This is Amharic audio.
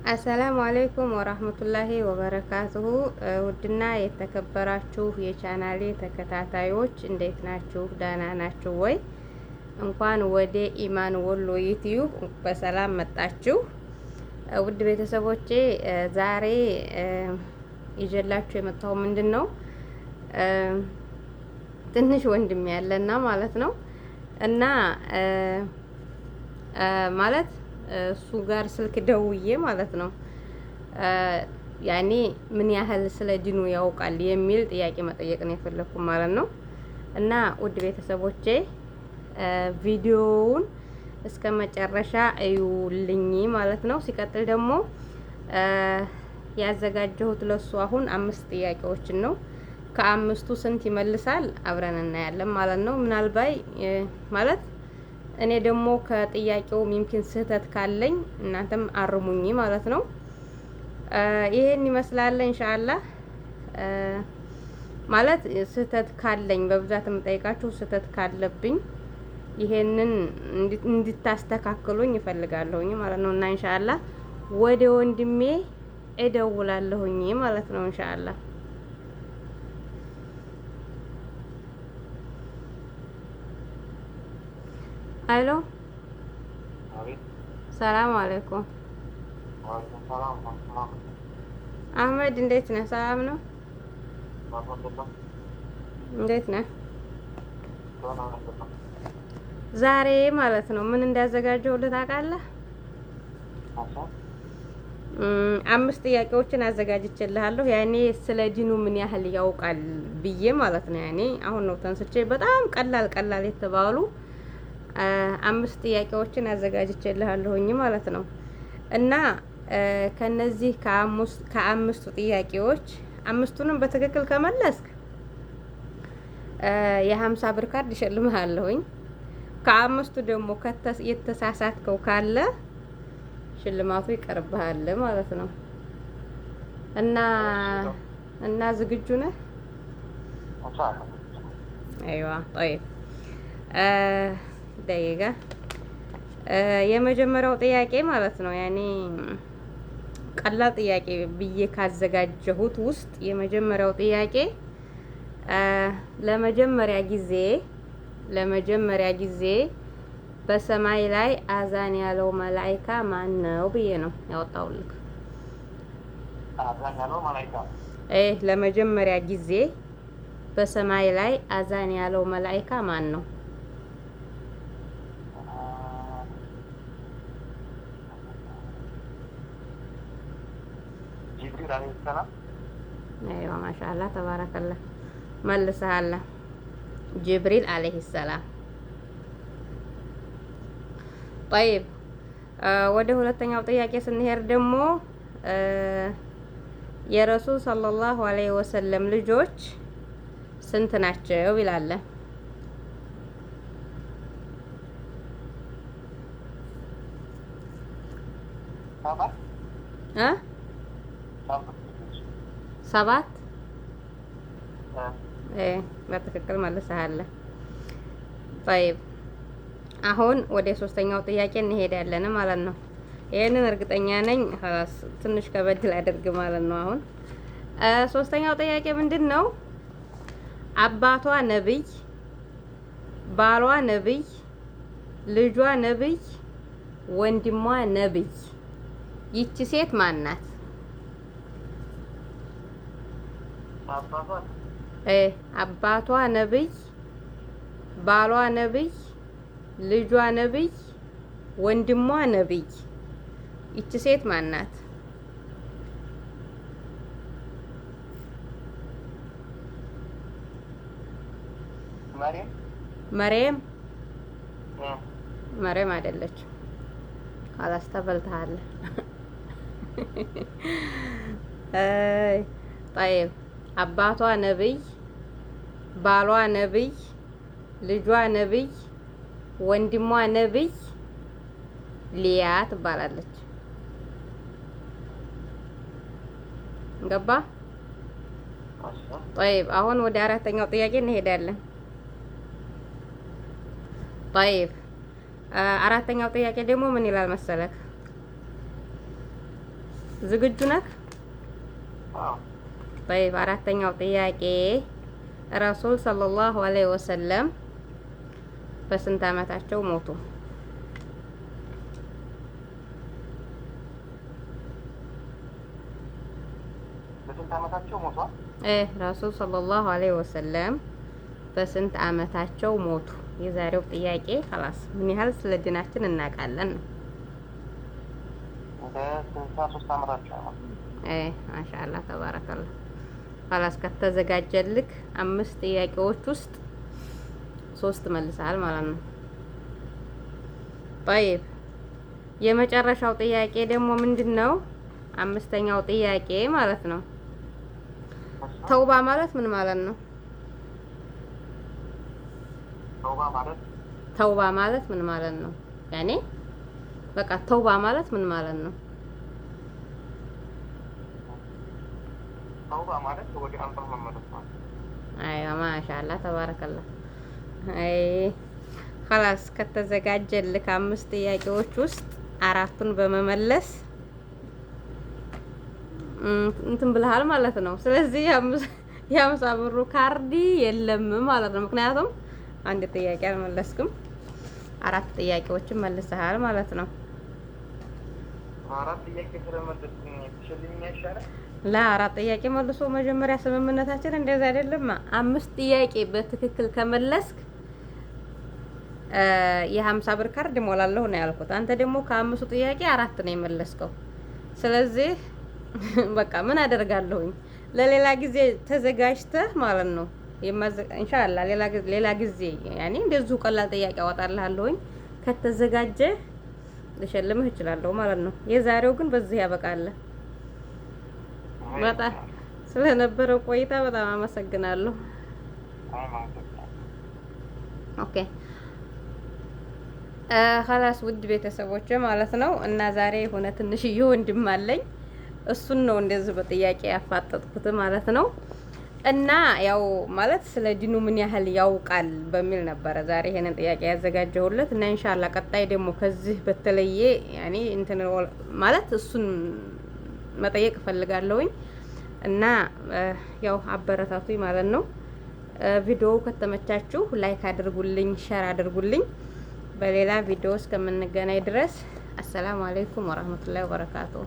السلام عليكم ورحمة الله وبركاته። ውድና የተከበራችሁ የቻናሌ ተከታታዮች እንዴት ናችሁ? ደህና ናችሁ ወይ? እንኳን ወደ ኢማን ወሎ ዩቲዩብ በሰላም መጣችሁ። ውድ ቤተሰቦቼ ዛሬ ይዤላችሁ የመጣው ምንድን ነው፣ ትንሽ ወንድም ያለና ማለት ነው እና ማለት እሱ ጋር ስልክ ደውዬ ማለት ነው ያኔ ምን ያህል ስለ ዲኑ ያውቃል የሚል ጥያቄ መጠየቅ ነው የፈለግኩ ማለት ነው። እና ውድ ቤተሰቦቼ ቪዲዮውን እስከ መጨረሻ እዩልኝ ማለት ነው። ሲቀጥል ደግሞ ያዘጋጀሁት ለሱ አሁን አምስት ጥያቄዎችን ነው። ከአምስቱ ስንት ይመልሳል አብረን እናያለን ማለት ነው። ምናልባት ማለት እኔ ደግሞ ከጥያቄው يمكن ስህተት ካለኝ እናንተም አርሙኝ ማለት ነው። ይሄን ይመስላል إن شاء الله። ማለት ስህተት ካለኝ በብዛት የምጠይቃችሁ ስህተት ካለብኝ ይሄንን እንድታስተካክሉኝ እፈልጋለሁኝ ማለት ነው። እና إن شاء الله ወደ ወንድሜ እደውላለሁኝ ማለት ነው إن شاء الله። አሎ፣ سلام عليكم አህመድ፣ እንዴት ነህ? ሰላም ነው? እንዴት ነህ? ዛሬ ማለት ነው ምን እንዳዘጋጀሁልህ ታውቃለህ? አምስት ጥያቄዎችን አዘጋጅቼልሃለሁ። ያኔ ስለ ዲኑ ምን ያህል ያውቃል ብዬ ማለት ነው። ያኔ አሁን ነው ተንስቼ በጣም ቀላል ቀላል የተባሉ አምስት ጥያቄዎችን አዘጋጅቼልሃለሁኝ ማለት ነው። እና ከነዚህ ከአምስቱ ጥያቄዎች አምስቱንም በትክክል ከመለስክ የ50 ብር ካርድ እሸልምሃለሁኝ። ከአምስቱ ደግሞ የተሳሳትከው ካለ ሽልማቱ ይቀርብሃል ማለት ነው። እና እና ዝግጁ ነህ? أيوه طيب دقيقة። የመጀመሪያው ጥያቄ ማለት ነው ያኔ ቀላል ጥያቄ ብዬ ካዘጋጀሁት ውስጥ የመጀመሪያው ጥያቄ ለመጀመሪያ ጊዜ በሰማይ ላይ አዛን ያለው መላኢካ ማን ነው ብዬ ነው ያወጣሁልህ። አዛን ያለው መላኢካ? ለመጀመሪያ ጊዜ በሰማይ ላይ አዛን ያለው መላኢካ ማን ነው? ጅብሪል عليه السلام። أيوه ما شاء الله تبارك الله፣ መልሰሃል። ጅብሪል عليه السلام። طيب ወደ ሁለተኛው ጥያቄ ስንሄድ ደግሞ የረሱል صلى الله عليه وسلم ልጆች ስንት ናቸው ይላል። ሰባት። እ ሰባት ልጆች። ሰባት። በትክክል መልሰሃል። طيب አሁን ወደ ሶስተኛው ጥያቄ እንሄዳለን ማለት ነው። ይሄንን እርግጠኛ ነኝ خلاص ትንሽ ከበድ ላደርግ ማለት ነው። አሁን ሶስተኛው ጥያቄ ምንድን ነው? አባቷ ነብይ፣ ባሏ ነብይ፣ ልጇ ነብይ፣ ወንድሟ ነብይ፣ ይቺ ሴት ማን ናት? አባቷ አባቷ ነብይ፣ ባሏ ነብይ፣ ልጇ ነብይ፣ ወንድሟ ነብይ፣ ይቺ ሴት ማን ናት? መርየም። መርየም? መርየም አይደለችም። خلاص ተበልተሃል። አይ طيب አባቷ ነብይ፣ ባሏ ነብይ፣ ልጇ ነብይ፣ ወንድሟ ነብይ፣ ሊያ ትባላለች። ገባ? طيب አሁን ወደ አራተኛው ጥያቄ እንሄዳለን። طيب አራተኛው ጥያቄ ደግሞ ምን ይላል መሰለክ? ዝግጁ ነህ? አዎ። طيب አራተኛው ጥያቄ ረሱል صلى الله عليه وسلم በስንት ዓመታቸው ሞቱ? በስንት ዓመታቸው ሞቷል? ረሱል صلى الله عليه وسلم በስንት ዓመታቸው ሞቱ? የዛሬው ጥያቄ خلاص ምን ያህል ስለ ዲናችን እናውቃለን ነው። በ63 ዓመታቸው ነው። ማሻአላህ تبارك الله። خلاص ከተዘጋጀልክ አምስት ጥያቄዎች ውስጥ ሶስት መልሰሃል ማለት ነው። طيب የመጨረሻው ጥያቄ ደግሞ ምንድን ነው? አምስተኛው ጥያቄ ማለት ነው። ተውባ ማለት ምን ማለት ነው? ተውባ ማለት ተውባ ማለት ምን ማለት ነው? ያኔ በቃ ተውባ ማለት ምን ማለት ነው? ተውባ ማለት ወደ አላህ መመለስ ማለት። አይዋ ማሻአላህ ተባረከላህ። አይ خلاص ከተዘጋጀልክ አምስት ጥያቄዎች ውስጥ አራቱን በመመለስ እንትን ብለሃል ማለት ነው። ስለዚህ የ50 ብሩ ካርድ የለም ማለት ነው። ምክንያቱም አንድ ጥያቄ አልመለስክም፣ አራት ጥያቄዎችን መልሰሃል ማለት ነው። አራት ጥያቄ ስለመለስኩኝ ትሸልሚኝ አይሻልም? ለአራት ጥያቄ መልሶ መጀመሪያ ስምምነታችን እንደዛ አይደለም። አምስት ጥያቄ በትክክል ከመለስክ የ50 ብር ካርድ እሞላለሁ ነው ያልኩት። አንተ ደግሞ ከአምስቱ ጥያቄ አራት ነው የመለስከው። ስለዚህ በቃ ምን አደርጋለሁኝ? ለሌላ ጊዜ ተዘጋጅተህ ማለት ነው። ኢንሻአላህ ሌላ ጊዜ ያኔ እንደዚሁ ቀላል ጥያቄ አወጣልሃለሁኝ። ከተዘጋጀ ልሸልምህ እችላለሁ ማለት ነው። የዛሬው ግን በዚህ ያበቃል። በጣም ስለነበረው ቆይታ በጣም አመሰግናለሁ። Okay خلاص ውድ ቤተሰቦች ማለት ነው። እና ዛሬ የሆነ ትንሽዬ ወንድም አለኝ፣ እሱን ነው እንደዚህ በጥያቄ ያፋጠጥኩት ማለት ነው። እና ያው ማለት ስለ ዲኑ ምን ያህል ያውቃል በሚል ነበረ ዛሬ ይሄንን ጥያቄ ያዘጋጀሁለት። እና ኢንሻአላህ ቀጣይ ደግሞ ከዚህ በተለየ ያኔ እንትን ማለት እሱን መጠየቅ እፈልጋለሁኝ። እና ያው አበረታቱኝ ማለት ነው። ቪዲዮው ከተመቻችሁ like አድርጉልኝ፣ share አድርጉልኝ። በሌላ ቪዲዮ እስከምንገናኝ ድረስ السلام عليكم ورحمة الله وبركاته።